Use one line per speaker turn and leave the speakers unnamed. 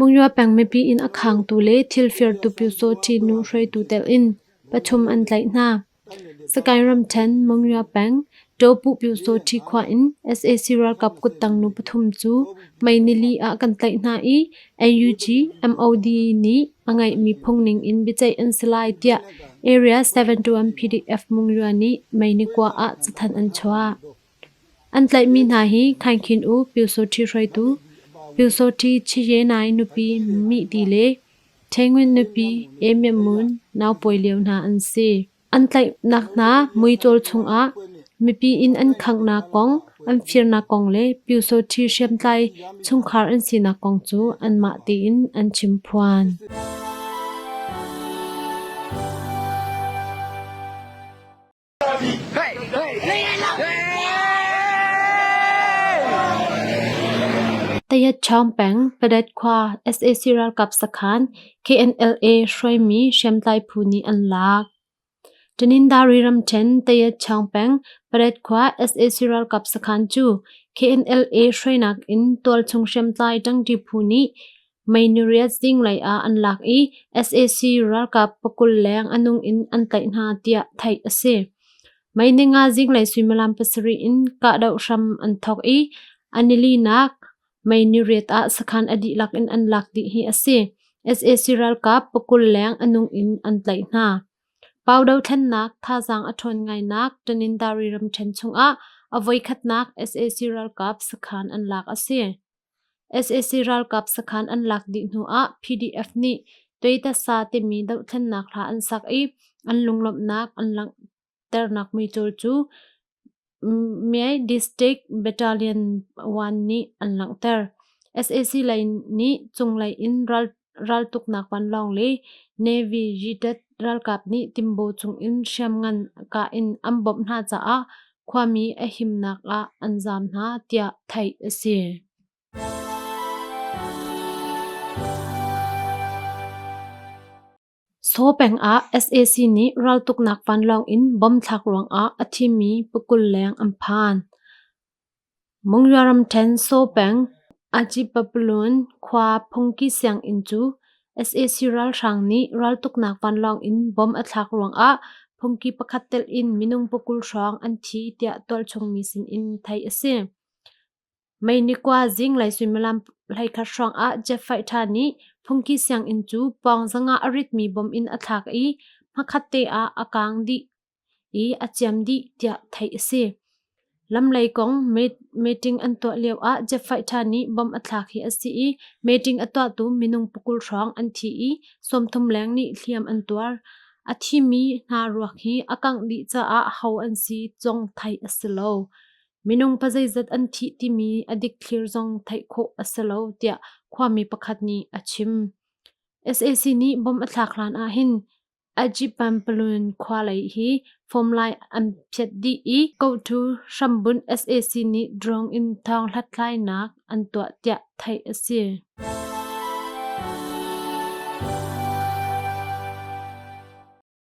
Monywa peng mipi inn a khangtu le thil firtu Pyusawhti nu hruaitu telh in pathum an tlaih hna. Sagaing ramṭhen, Monywa peng, Topuh Pyusawhti khua in sac ralkap kuttang nu pathum cu May nili ah kan tlaih hna i NUG, MOD nih a ngeihmi phungning in biaceih an si lai tiah Area 71 PDF Monywa nih May ni kua ah cathanh an chuah. An tlaihmi hna hi Khaing U Pyusawhti hruaitu Pyusawhti Chiye Nai nupi Mihti le Ṭhengwin nupi E Myat Mun naupawi lio hna an si. An tlaihnak hna muicawl chungah mipi inn an khanghnak kong, an firnak kong le Pyusawhti hriamtlai chungkhar an sinak kong cu anmah tein an chimphuan. Tayatchaung peng, Padat khua sac ralkap sakhan KNLA hruaimi hriamtlai phu nih an lak. Tanindari ramṭhen Tayatchaung peng, Padat khua sac ralkap sakhan cu KNLA hruainak in tualchung hriamtlai ṭangṭi phu nih May niriat zinglei ah an lak i sac ralkap pakul leng a nung in an tlaih hna tiah theih a si. May ninga zinglei suimilam pasarih in kahdoh hram an thawk i a nilinak May niriat ah sakhan a dihlak in an lak dih hi a si. sac ralkap pakul leng a nung in an tlaih hna. Pau dothlennak thazaang a ṭhawn ngainak Tanindari ramṭhen chungah a voikhatnak sac ralkap sakhan an lak a si. Sac ralkap sakhan an lak dih hnu ah PDF nih Tuaitasa timi dohthlennak hla an sak i an lunglawmhnak an langhternak muicawl cu Myay District Battalion 1 nih an langhter. Sac lei nih cunglei in raltuknak vanlawng le Navy Yidat ralkap nih Timbo chungin hriamngan kah in an bawmh hna caah khuami a himnak ah an zaam hna tiah theih a si. Saw peng ah sac nih raltuknak vanlawng in bomb thlak ruangah a thimi pakul leng an phan. Monywa ramṭhen Saw peng Ajipapalun khua phungki sianginn cu sac ralhrang nih raltuknak vanlawng in bomb a thlak ruangah phungki pakhat telh in minung pakul hrawng an thi tiah tualchung mi sinin theih a si. May ni kua zinglei suimilam 11 hrawng ah jet fighter nih phungki sianginn cu pawng zanga a ritmi bomb in a thlak i hmakhat te ah a kaang dih i a ciam dih tiah theih a si. Lamlei kong meeting an tuah lioah jet fighter nih bomb a thlak hi a si i meeting a tuahtu minung pakul hrawng an thi i 30 leng nih hliam an tuar. A thimi hna ruak hi a kangh dih caah ho an si zong theih a si lo. Minung pazeizat an thih timi a dikthlir zong theih khawh a si lo tiah khuami pakhat nih a chim. Sac nih bomb a thlak hlan ahhin Ajipampalun khua lei hi fomlai an phiat dih i Kohṭu hrambunh sac nih drone in thawng hlathlainak an tuah tiah theih a si.